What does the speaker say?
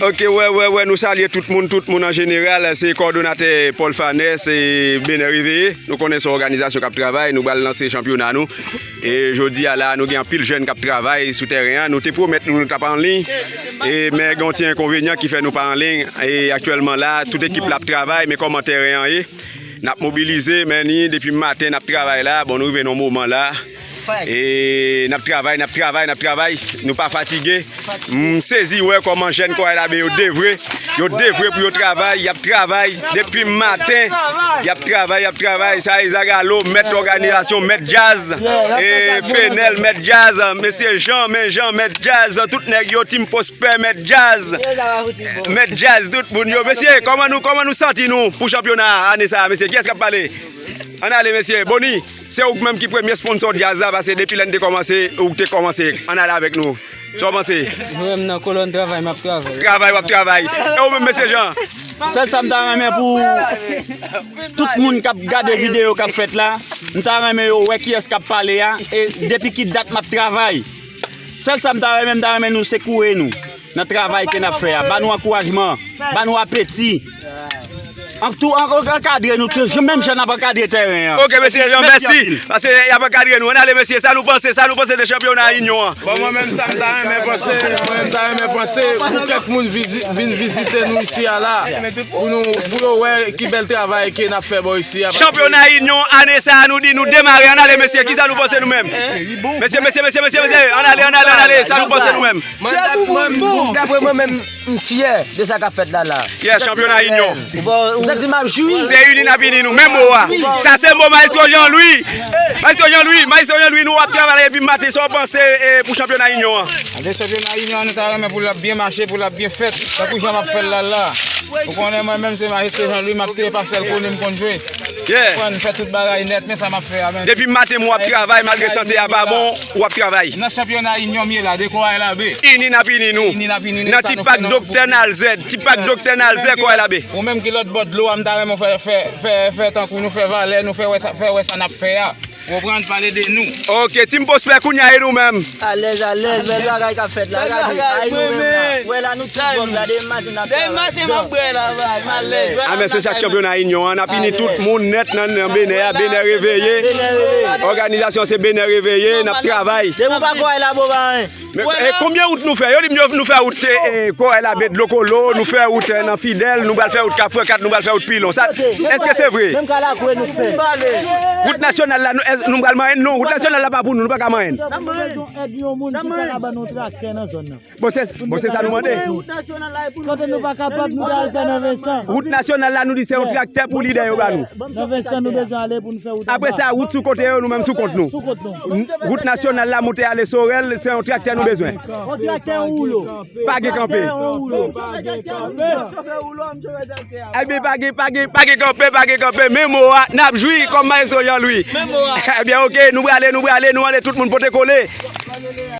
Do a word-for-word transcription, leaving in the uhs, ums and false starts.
Ok, wè, wè, wè, nou salye tout moun, tout moun an jeneral. Se kòdonatè Paul Fanes, se Benè Reveye. Nou konnen se yon òganizasyon k ap travay, nou pral lanse chanpyona nou. E jodi a la, nou gen anpil jèn k ap travay sou tèren an. Nou te pwomèt nou, nou t ap anliy. E, men gen yon ti enkonvenyan ki fè nou pa anliy. E aktyèlman la, tout ekip la ap travay, men kòman tèren an ye? N ap mobilize, men ni depi maten n ap travay la. Bon, nou rive nan moman la. E n ap travay, n ap travay, n ap travay. Nou pa fatige. M sezi wè kòman jèn Kòway Labe yo devwe. Yo devwe pou yo travay, y ap travay depi maten. Y ap travay, y ap travay. Sa e Zagalo, mèt òganizasyon, mèt djaz. E Fenèl, mèt djaz. Mesye Jan, men Jan, mèt djaz. Tout nèg yo, Tim Pwospè, mèt djaz. Mèt djaz, tout moun yo. Mesye, kòman nou, kòman nou santi nou pou chanpyona ane sa a, mesye? Kiyès k ap pale? Ann ale, mesye. Boni, se ou menm ki premye sponsò djaz la, paske depi lè n te kòmanse, ou te kòmanse. Ann ale avèk nou. Sa w panse? Mwen menm nan kolòn travay, m ap travay. Travay, w ap travay. E ou menm, mesye Jan? Sèl sa m ta renmen pou tout moun k ap gade videyo k ap fèt la, m ta renmen yo wè kiyès k ap pale a, e depi ki dat m ap travay. Sèl sa m ta renmen, m ta renmen nou sekouye nou nan travay ke n ap fè a. Ba nou ankourajman, ba nou apeti. An tou, an, an, ankadre nou tou, menm jan n ap ankadre tèren an. Ok, mesye Jan, mèsi. Paske y ap ankadre nou. Ann ale, mesye, sa nou panse, sa nou panse de chanpyona Inyon an? Bon, mwen menm, sa m ta renmen panse, mwen menm, m ta renmen panse pou kèk moun vizi-, vin vizite nou isi a la, pou nou, pou yo wè ki bèl travay ke n ap fè bò isi a, paske chanpyona Inyon, ane sa a, nou di nou demare. Ann ale, mesye, kisa nou panse nou menm? Mesye, mesye, mesye, mesye, mesye, ann ale, ann ale, ann ale, sa nou panse nou menm? Mwen, dap-, mwen, dapre mwen menm, m fyè de sa k ap fèt la, la. Yeah, chanpyona Inyon. M santi m ap jwi. Se ini n ap ini nou, men mo a. Sa se mo Maestro Jean Louis. Maestro Jean Louis, Maestro Jean Louis, nou ap travay epi maten, sa w panse, eh, pou chanpyona Inyon an? Ande chanpyona Inyon an, nou ta renmen pou l ap byen mache, pou l ap byen fèt, tankou jan m ap fè l la, la. Ou konnen mwen menm se Maestro Jean Louis, m ap trepase l konnen m konn jwe. Yeah. Konprann, fè tout bagay nèt, men sa m ap fè a, men. Depi maten, m w ap travay, malgre sante a pa bon, w ap travay. Nan chanpyona Inyon m ye la, de Kòway Labe. Ini n ap ini nou. Ini n ap ini nou, nan sa ti nou pak fè nan Doktè Nalzèd, ti pak Doktè Nalzèd, Kòway Labe. Ou menm ki lòt bò dlo a, m ta renmen w fè, fè, fè, fè tankou nou, fè valè nou, fè wè sa, fè wè sa n ap fè a. Ou konprann, pale de nou. Ok, Team Prospè, kounye a e nou menm? Alèz, alèz, bèl bagay k ap fèt la, gade, ay nou menm la. Wè la, nou tout bon, gade, maten n ap travay. Depi maten m ap bwè la, bay, m alèz. A, men se sa k chanpyona Inyon an, n ap ini tout moun nèt nan, nan Benè a, Benè Reveye. Òganizasyon an se Benè Reveye, n ap travay. Depi w pa kwè la, bon, ba, hein. Men, eh, konbyen wout nou fè? Yo di m yo, nou fè wout, eh, eh, Kòway Labe, Dlokolo, nou fè wout, eh, nan Fidèl, nou pral fè wout Kafou Kat, nou pral fè wout Pilon. Sa, èske se vre? Menm Kalakwè nou fè. Wout nasyonal la, nou, èske nou pral manyen? Non, wout nasyonal la pa pou nou, nou pa ka manyen. Nou bezwen èd yon moun ki ta ka ban nou traktè nan zòn nan. Bon, se, bon, se sa nou mande. Kote nou pa kapab, nou ta al fè nan Vensan. Wout nasyonal la, nou di se yon traktè pou lidè yo ba nou. Nan Vensan, nou bezwen ale pou nou fè wout anba. Apre sa, wout sou kote yo, nou menm sou kont nou. Sou kont nou. Wout nasyonal la, monte ale Sorèl, se yon traktè nou bezwen. Yon traktè, yon woulo. Pa gen kanpe. Ebyen, pa gen, pa gen, pa gen kanpe, pa gen kanpe. Men mo a, n ap jwi kòm Maestro Jean Louis. Ebyen, ok, nou prale, nou prale, nou mande tout moun pote kole.